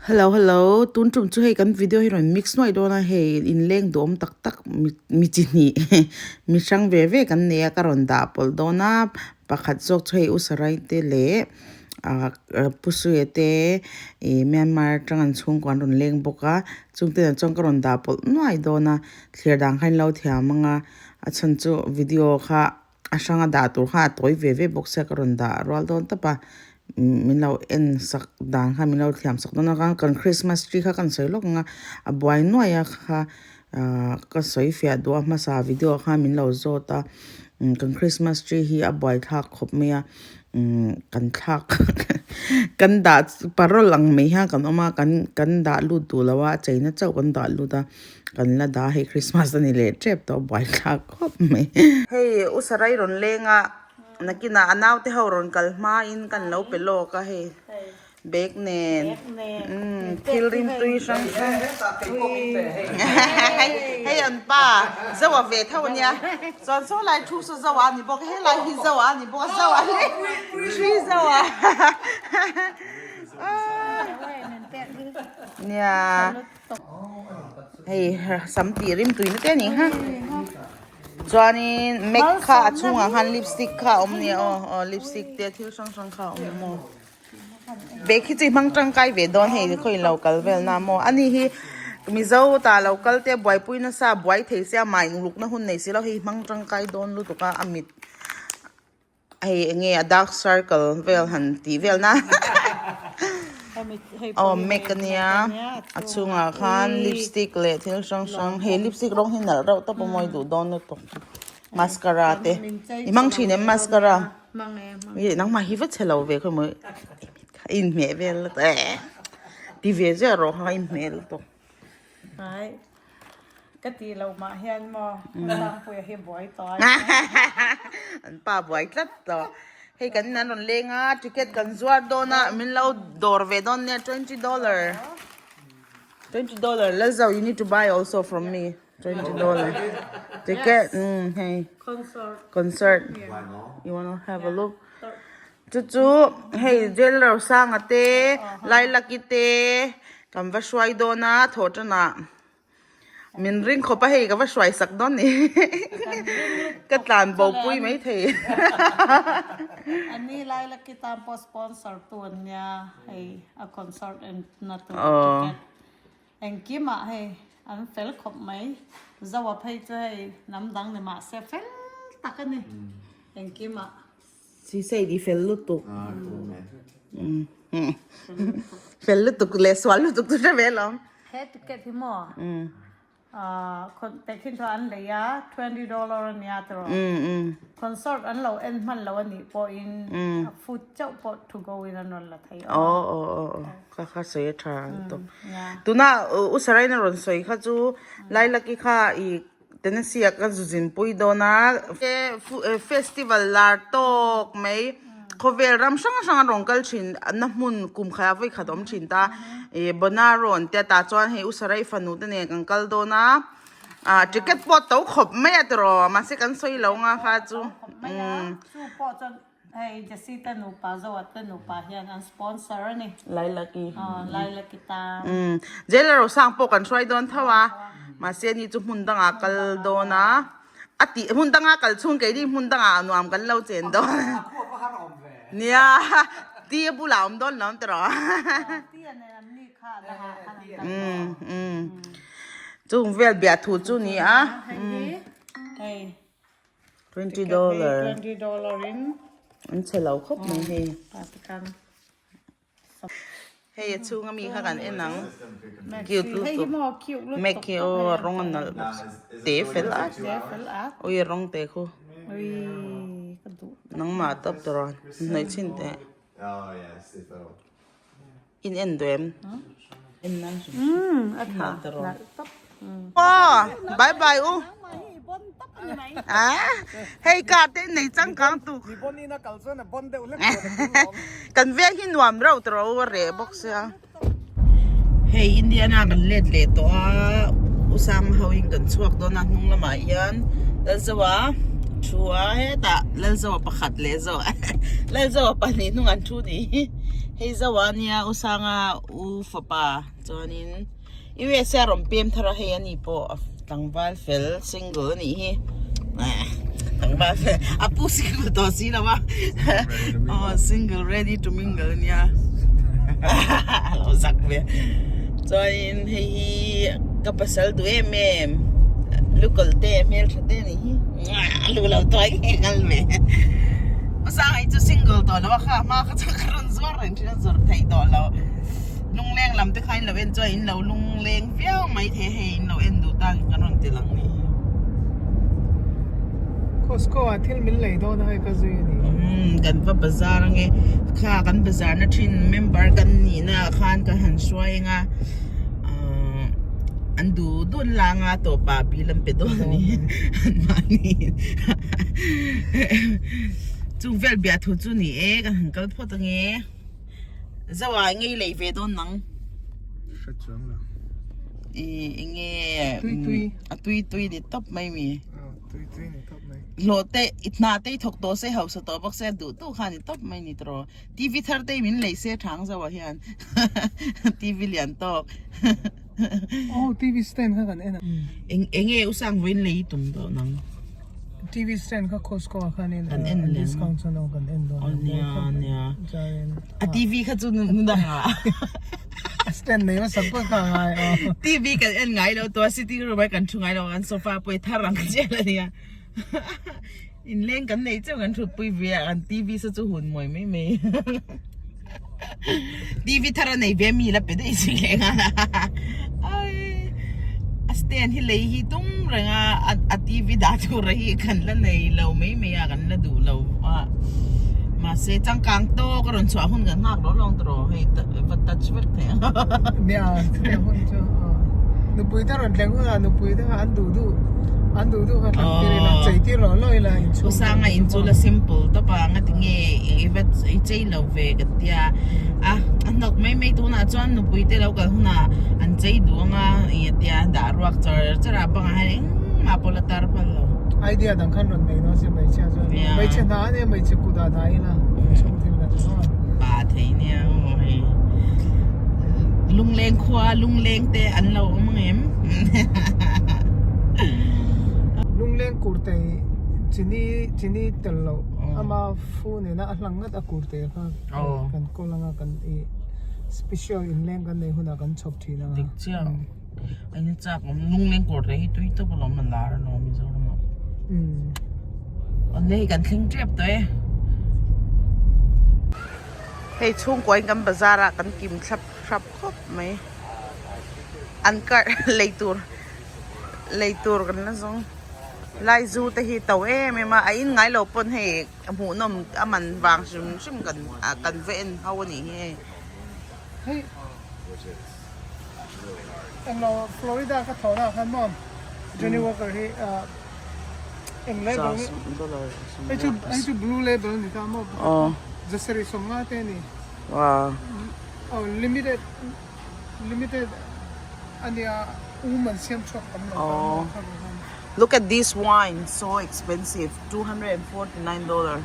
Hello hello tun tum chu hei kan video hi rawn mix nuaih dawn a hei inleng duhawm tak tak mi chi hnih mi hrang ve ve kan nei a ka rawn dah pawlh dawn a pakhat zawk chu hei u sarai te leh ah pu suia te ih myanmar atang an chhungkua an rawn leng bawk a chungte nen chuan ka rawn dah pawlh nuaih dawn a thlir dan kha in lo thiam ang a a chhan chu video kha. A hranga dah tur kha a tawi ve ve bawk sia ka rawn dah rual dawn tawp a min lo en sak dan kha min lo thiam sak dawn a kan christmas tree kha kan sawi lawk ang a a buai nuai a kha ahh ka sawi fiah duh a hmasa video khan min lo zawt a kan christmas tree hi a buai thlak khawp mai a umm kan thlak kan dah parol ang mai hian kan awm a kan kan dah lut duh lo a a cheina chauh kan dah lut a. Kan la dah hei Christmas a ni leh tep tawh buai thlak khawp mai. Hei u Sarai rawn leng a nakinah a naute ho rawn kal hmain kan lo pe lawk a hei bag nen umm thil rim tui hrang hrang hei an pa Zoa ve tho ania chuan saw lai thu saw Zoa a ni bawk helai hi Zoa a ni bawk a Zoa hi three Zoa nia. Hei sam tih rim tui na te anih kha chuanin mac kha a chhungah khan lipstick kha a awm nia aw aw lipstick te thil hrang hrang kha a awm maw bag hi chu i hmang tangkai ve dawn hei khaw in lo kal vel na maw ani hi mizo tah lo kal te buaipui nasa buai thei sia mah in uluk na hun nei si lo hei hmang tangkai dawn lutuk a a mit Hei enge a dark circle vel han tih vel na aw mac ania a chungah khan lipstick leh thil hrang hrang hei lipstick rawng hi nalh reuh tawp a mawi duh dawn lutuk mascara te i hmang thin em mascara ih nangmah hi va chhe lo ve khawi maw i inhmeh vel lutuk eh ti ve ziah rawh kha inhmeh lutuk. Ka tih loh mah hian maw Sangpuia hi buai tawh a. An pa buai tlat tawh. Hei kan in an rawn leng a, ticket kan zuar dawn a, min lo dawr ve dawn nia $20. $20 Lalzo you need to buy also from me $20 ticket umm hei Concert. Concert you wanna have a look. Chu chu hei Jail Rosanga te Lailaki te kan va hruai dawn a thawh tanah Min ring khawp a hei ka va hruai sak dawn ni ka tlan bo pui mai thei. Ani lai la ki tan pawh sponsor tu an nia hei a concert en na tur ticket engkim ah hei an fel khawp mai Zoa phei chu hei hnam dang ni mah se fel tak a ni engkim ah. Sisei i fel lutuk. Fel lutuk leh sual lutuk chu hre ve lo. He ticket hi maw tehkhin chu an lei a $20 a nia tiraw. Concert an lo en hman lo a nih pawhin a food chauh pawh to go in an rawn la thei aw. Aw aw aw kha kha sawi a tha lutuk. Tuna U Saraina rawn sawi kha chu Lailaki kha i Tennessee ah ka zu zin pui dawn a festival lar tawk mai khawvel ram hrang hrang a rawn kal thin na hmun kum khat ah vawi khat a awm thin ta ih Bonaro an tia tah chuan hei u Sarai fanu te nen kan kal dawn a ah ticket pawh to khawp mai a tiraw mahse kan sawi lo nga kha chu umm. Hei Jesse te nupa Zoa te nupa hian an sponsor a ni. Lailaki. Aw Lailaki tan. Umm Jailer Rosang pawh kan hruai dawn tho a mahse ni chu hmun dangah kal dawn a a tih hmun danga kal chhung keini hmun dangah nuam kan lo chen dawn. A khuap a har awm ve. Nia ti a bulah awm dawn lo ang tiraw. Ti a nen an ni kha a dangah khan an kal dawn. Umm chung vel biahthu chu ni a. Hei hi hei. $20 $20 in an chhe lo khawp mai hei hei a chhung ami kha kan en ang cute lutuk mac hi aw a rawng a nalh bawk si te fel at ui a rawng te khu nangmah tawp tawh rawn hnawih chhin teh In en duh em? En nan hrim hrim. A tha nalh tawp. Aw bye bye u. Ah hei car te in nei changkang tuk. Mi bon in a kal chuan a bon deuh hlek tur a ni awm. Kan veng hi nuam reuh tawh rawh u a reh bawk sia. Hei Indiana kan let leh tawh a Usama ho in kan chhuak dawn a hnung lamah hian Lalzoa thu a hetah Lalzoa pakhat leh Zoa Lalzoa pahnih hnung an thu ni. Hei Zoa ania U Sanga U fapa chuanin USA a rawn pem thar a hei ani pawh a tlangval fel single a nih hi tlangval fel a pu single tawh si lo a aw single ready to mingle ania a lo zak ve chuanin hei hi ka pasal duh em em lukawlh te hmeltha te a nih hi a lu lo tuai nge nghal ve hmasang hi chu single tawh lo a kha hma kha chuan ka rawn zuar reng thin a zawrh theih tawh lo lungleng lam te kha in lo en chuan in lo lungleng viau mai thei a hei in lo en duh tak in kan rawn ti lang ni hi. Costco ah thil min lei dawn a hei ka zui a ni. Umm kan va bazar ange kha kan bazar na thin member kan nih na ah khan ka han hruai anga ahh an duh dun lang a tawpah bill an pe dawn a ni an mahni chung vel biah thu chu ni e kan han kal phawt ange Zoa enge i lei ve dawn nang Hre chuang lo Ih enge Tui tui a tui tui ni tawp mai mi Tui tui ni tawp mai Hlawh te i hna te i thawk tawh se hausa tawh bawk se a duh duh kha ni tawp mai ni tawh TV thar te min lei se thang Zoa hian TV lian tawk. Aw TV stand kha kan en a. Eng enge u sang vawiin lei i tum tawh nang. TV stand kha Costco ah khan in Kan en lem. discount chuan aw kan en dawn Aw nia nia. Chuan A TV kha chu nu dang ah. A stand nei hmasa pawh kha a ngai aw. TV kan en ngai lo tawh a sitting room ah kan thu ngai lo a kan sofa pawh i thar ang chiah a nia. Inleng kan nei chauh kan thutpui ve a kan TV sa chu hun mawi mai mai. TV thar a nei ve mi la pe daih zui leh nghal a ai a stand hi lei hi tum reng a a TV dah tur a hi kan la nei lo mai mai a kan la duh lo a mahse changkang tawk a rawn chhuah hun kan nghak lo lawng tawh hei va touch vek thei ang nia chutiang hun chu nupui te rawn thleng hunah nupui te kha an duh duh an duh duh kha thlan tir ila chei tir lo lo ila inchhung U Sanga in chu la simple tawp a nga tinge i va i chei lo ve ka tia a a hnawk mai mai tunah chuan nupui te lo kal hunah an chei duh anga ih a tia dah ruak char char a bangah hian engmah pawh la tar phal lo. Idea dang khan rawn nei dawn se hmeichhia chuan hmeichhe hna ania hmeichhe kut ah dah ila inchhung thil ka ti maw. Pa thei nia aw hei lungleng khua lungleng te an lo awm ang em. Lungleng kurtei chini chini tel loh ama fu nena a hlang ngat a kurte kha kan kawl anga kan i special inleng kan nei hunah kan chhawp thin anga. Dik chiah a ni chak awm lungleng kurte hi tui tawp alawm a lar alawm Mizoram ah. Awle hei kan thleng tep tawh e. Hei chhungkua in kan bazar ah kan kim thlap thlap khawp mai an kar lei tur lei tur kan la zawng. Laizu te hi to em em a a in ngai lo pawn hei a hmuhnawm a man vang hrim hrim kan ah kan va en ho a nih hi hei. Hei englo Florida ka thaw na khan maw Johnny Walker hi ah eng label nge hei chu hei chu blue label a ni ta maw zasarih sawmnga te a ni aw limited Limited ania um an siam chhuak tam lo ta maw kha ru han. Look at this wine so expensive 249 dollar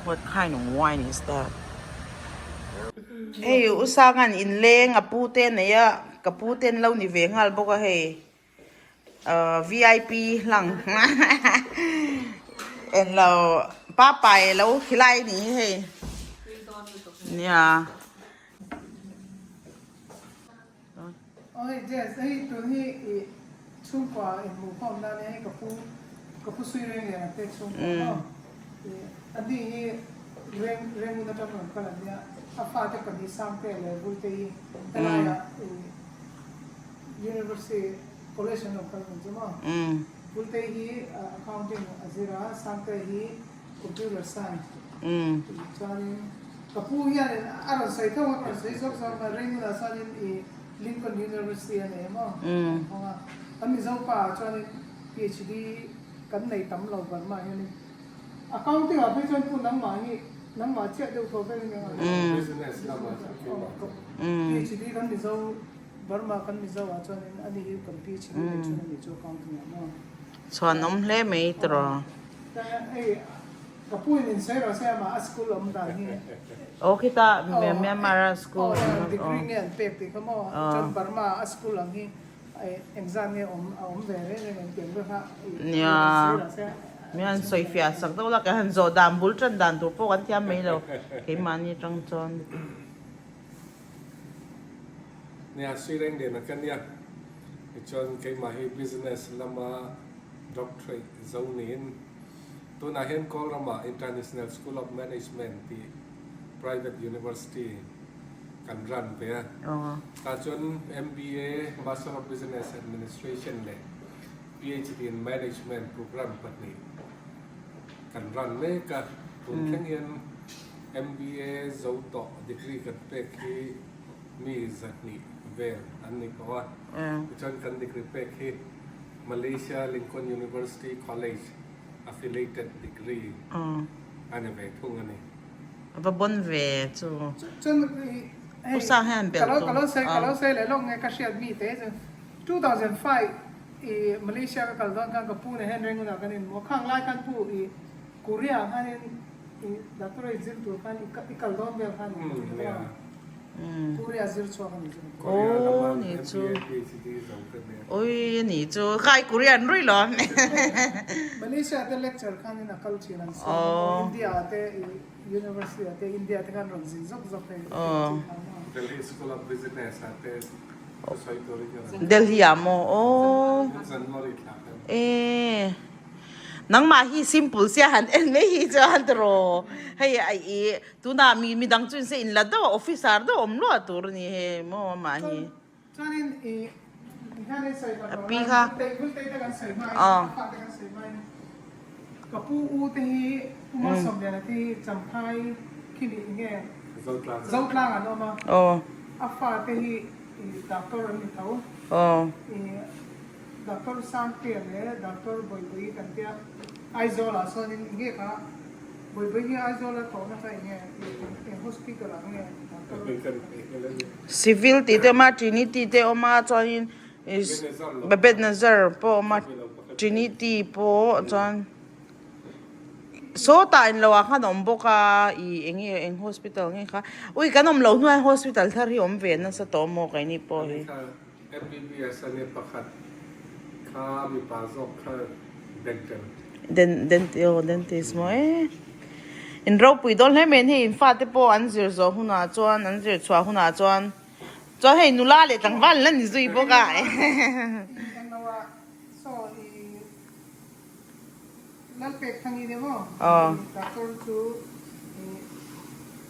what kind of wine is that Hei u Sangan inleng a pu te nei a ka pu te an lo ni ve nghal bawk a hei Vip hlang englo pa pai lo khilai a nih hi hei nia. Aw hei Jess hei tun hi i chhungkua inhmuh khawm nan hei ka pu ka pu sui reng lian te chhungkua maw i a ni hi reng rengun atang rawn kal an nia a fate pahnih Sangte leh Vulte hi helaiah i University college an lo kal ang chu maw Vulte hi accounting a zir a Sangte hi Computer science tih chuanin ka pu hianin a rawn sawi tho a, ka rawn sawi zawk zawk a, Raymond-ah chuanin i Lincoln University a nei a maw an hawng a, kan Mizo pa ah chuanin PhD kan nei tam lo Burma hianin accounting ah phei chuan pu nangmah hi nangmah chiah deuh tho vel in eng PhD kan Mizo Burma kan Mizo ah chuanin ani hi kan PhD nei chhun a nih chu accounting ah maw. Chhuanawm hle mai tiraw. Hei Ka pu in in sawi rawh se amah a school awm dan hi. Aw khita Myanmar a school awm aw degree nge an pek tih kha maw chuan Burma a school ang hi engzat nge awm a awm ve reng reng em tiang ber kha Nia mi han sawi fiah sak deuh la kan han zawh dan bul tan dan tur pawh kan thiam mai lo keimahni atang chuan. Nia sui reng nen a ka nia tichuan keimah hi business lama doctorate zo niin Tunah hian Kawlramah International School of Management tih private university kan run ve a. Tah chuan MBA, Master of Business Administration leh PhD in Management program pahnih kan run mek a. Tun thleng hian MBA zo tawh degree kan pek hi mi 200 vel an ni tawh a. Tichuan kan degree pek hi Malaysia Lincoln University College affiliated degree a ni ve thung a ni. A va bon ve chu. Chuan hei ka lo ka lo sawi ka lo sawi leh lawk nge ka hriat mi te chu 2005 i Malaysia ka kal dawn khan ka pu nen hian Rangoon ah kan in hmu a khang lai khan pu i Korea ah khan in i doctorate zir tur khan i kal dawn vel khan i Korea zir chhuak a ni chu. Korea lama Aw ni chu. MBA PhD zo ka nia. Oi a ni chu. Khai Korean rui lo. Malaysia te lecture khan in a kal thin an sawi a. India ah te university ah te India te khan rawn zin zawk zawk hei Aw. Delhi School of Business ah te thusawi turin ka rawn. Delhi ah maw? Aw. January thla khan. E. Nangmah hi simple sia han en mai hi chuan tiraw. Hei a i Tunah mi midang chu inse in la deuh a, officer deuh awm luah tur a ni hei maw amah hi. Chuanin i hian ei sawi A pi kha. Vultei te kan sawi hmain a fa te kan sawi hmain ka pu u te hi Pu Malsawmliana te hi Champhai khini nge Zotlang an awm a, a fa te hi doctor an ni tho. Doctor Sangtea leh Doctor Bawibawi kan tia Aizawl ah sawnin nge kha Bawibawi hi Aizawl a thawhna kha enge eng hospital ah nge Doctor Civil tih te awm a, Trinity te awm a, chuanin Ebenezer pawh awm a, Trinity pawh chuan sawtah in lo ah khan a awm bawk a, ih enge eng hospital nge kha ui kan awm loh hnuai hospital thar hi awm ve nasa tawh maw keini pawh hi. MBBS a nia pakhat kha mipa zawk kha dental. Den dent aw dentist maw e. In ropui dawn hle mai hei in fate pawh an zir zawh hunah chuan an zir chhuah hunah chuan chuan hei nula leh tlangval an la ni zui bawk a. Lalpek Thangi deuh aw. Doctor chu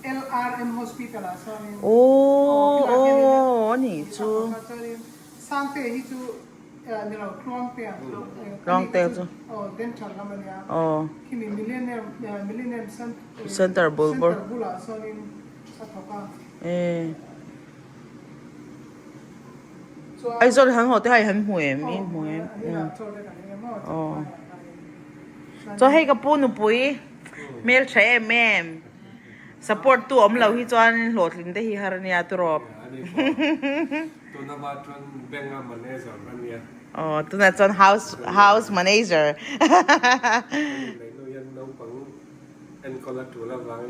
LRM Hospital ah chuanin Aw aw a nih chu. Sangte hi chu ni lo Tluangtea Tluangtea chu aw dental lam a nia. Khimi Millennium Millennium Center bul bawr Center bulah chuanin a thawk a. Aizawl han haw te hai han hmu em i hmu em aw chuan hei ka pu nupui hmeltha em em support tu awm lo hi chuan hlawhtlin te hi har ania tawp aw tunah chuan house house manager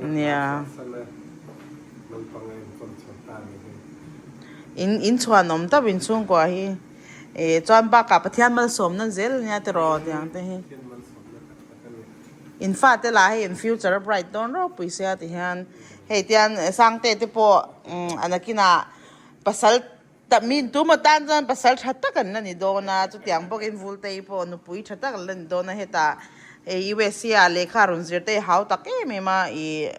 Nia. In in chhuanawm tawp in chhungkua hi. Eh chuan bakah Pathian malsawm nan zel ania tiraw tiang te hi. In fate lah hei in future a bright dawn ropui sia ti hian hei tian Sangte te pawh a nakinah pasal ta min tuma tan chuan pasal tha tak an la ni dawn a chutiang bawkin Vultei pawh nupui tha tak an la ni dawn a hetah hei USA ah lehkha rawn zir te hi hau tak em em a ih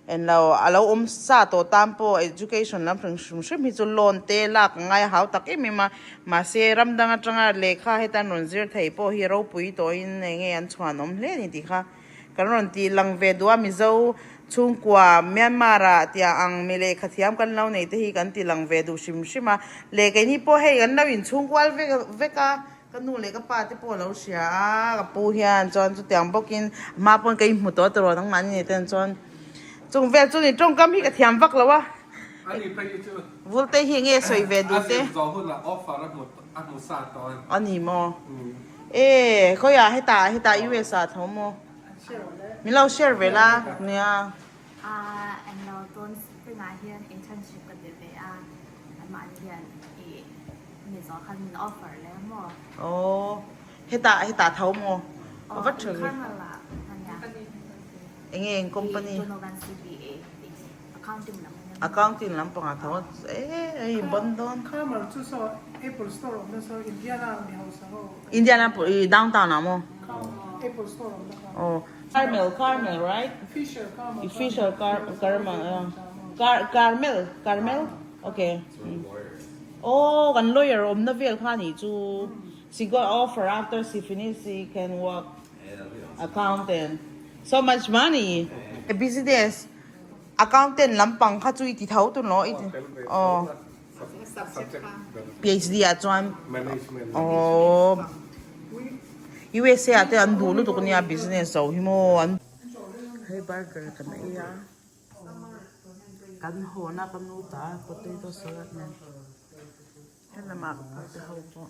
englo a lo awm sa tawh tan pawh education lam hrim hrim hrim hi chu loan te lak a ngai a hau tak em em a mahse ram dang atanga lehkha heta an rawn zir thei pawh hi ropui tawhin eng nge an chhuan awm hle a ni tih kha. Kan rawn tih lang ve duh a, Mizo chhungkua Myanmar ah tiang ang mi lehkha thiam kan lo nei te hi kan ti lang ve duh hrim hrim a, leh keini pawh hei kan lo inchhungkual vek vek a, ka nu leh ka pa te pawh lo hria a, ka pu hian chuan chutiang bawkin a hma pawn ka inhmu tawh tawh nangmahni nei ten chuan chung vel chu ni tawngkam hi ka thiam vak lo a, Vulte hi enge sawi ve duh te? A ni maw? E, khawiah hetah hetah US ah tho maw? Min lo share ve la nia. Englo tun spring ah hian internship ka ti ve a, mahni hian i mi zawh khan min offer leh maw? Aw hetah hetah tho maw? A va tha ve. Carmel ah ania. Enge eng company? Donovan CPA tih hi accounting lam ania maw? Accounting lampang ah tho e hei bon dawn. Carmel chu saw Apple store awmna saw Indiana mi hausa ho. Indiana downtown ah maw? Apple store awmna kha. Aw Carmel Carmel right? Fisher Carmel. Fisher Car Carmel Car Carmel Carmel okay. Aw kan lawyer awmna vel kha nih chu she got offer after she finish she can work accountant so much money. Business accountant lampang kha chu i ti tho tun lo i ti aw PhD ah chuan aw USA ah te an duh lutuk ania business zo hi maw an hei burger kan ei a kan hawn a ka nu ta potato salad nen helamah ka pa te ho pawh.